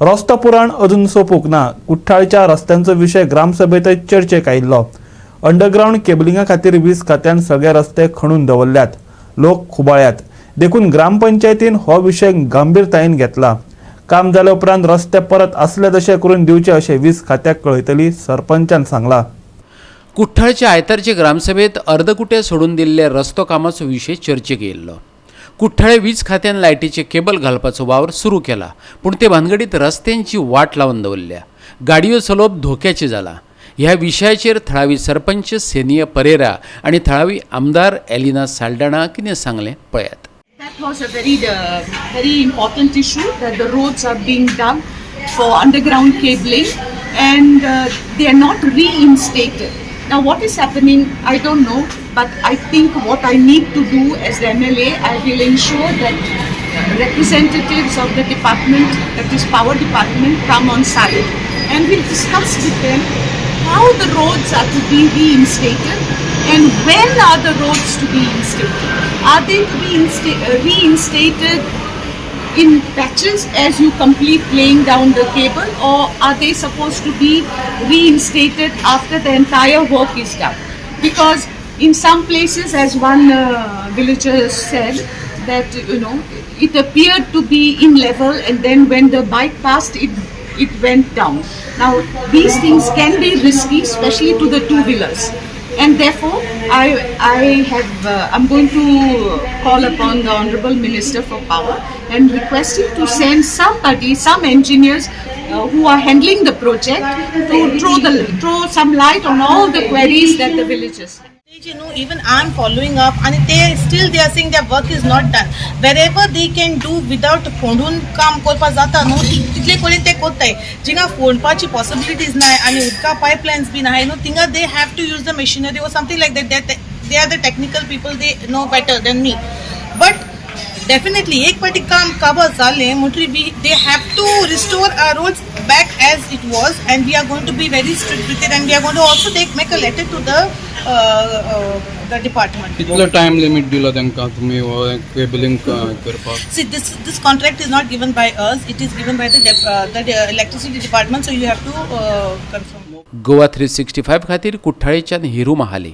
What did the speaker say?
रस्तो पुराण अजून सोंपूंक ना. कुठ्ठाळच्या रस्त्यांचो विशय ग्रामसभेंतय चर्चेक आयिल्लो. अंडरग्रावंड केबलिंगा खातीर वीज खात्यान सगळे रस्ते खणून दवरल्यात. लोक खुबाळ्यात, देखून ग्रामपंचायतीन हो विशय गंभीरतायेन घेतला. काम जाल्या उपरांत रस्ते परत आसले तशे करून दिवचे अशें वीज खात्याक कळयतली, सरपंचान सांगलां. कुठ्ठाळच्या आयतारचे ग्रामसभेत अर्दकुटे सोडून दिल्ले रस्तो कामाचो विशय चर्चेक येयल्लो. कुठ्ठाळे वीज खात्यान लायटीचे केबल घालपाचो वावर सुरू केला, पूण ते भानगडीत रस्त्यांची वाट लावन दवरल्या. गाडयो चलोवप धोक्याचें जालां. ह्या विशयाचेर थळावी सरपंच सेनिया परेरा आनी थळावी आमदार एलिना साल्डाणा कितें सांगलें, पळयात. That was a very important issue, that the roads are being dug for underground cabling and they are not reinstated. Now, what is happening, I don't know, but I think what I need to do as the MLA, I will ensure that representatives of the department, that is power department, come on site and we'll discuss with them how the roads are to be reinstated and when are the roads to be instated. Are they to be reinstated in patches as you complete laying down the cable, or are they supposed to be reinstated after the entire work is done? Because in some places, as one villager said, that it appeared to be in level and then when the bike passed, it went down. Now, these things can be risky, especially to the two wheelers, and therefore I'm going to call upon the Honorable Minister for Power and request him to send somebody, some engineers who are handling the project, to throw some light on all the queries that the villagers have. Even I'm following up आणि ते still they are saying their work is not done. Wherever they can do without फोंडून काम करपाक जाता न्हू, तितले कडेन ते करताय. जिंगा फोंडपाची पॉसिबिलिटीज नाय आनी उदका पायपलायन्स बीन आहाय न्हू, थिंगा they have to use the machinery or something like that. They are the technical people, they know better than me, but definitely एक पाटी काम काबार जालें म्हणटरी we they have to restore our roads back as it was, and we are going to be very strict with it, and we are going to also take make a letter to the department. कितलो time limit दिलो तांकां तुमी हो cabling करपाक? See, this contract is not given by us, it is given by the electricity department, so you have to confirm. Goa 365 खातीर कुठ्ठाळेच्यान हिरू महाली.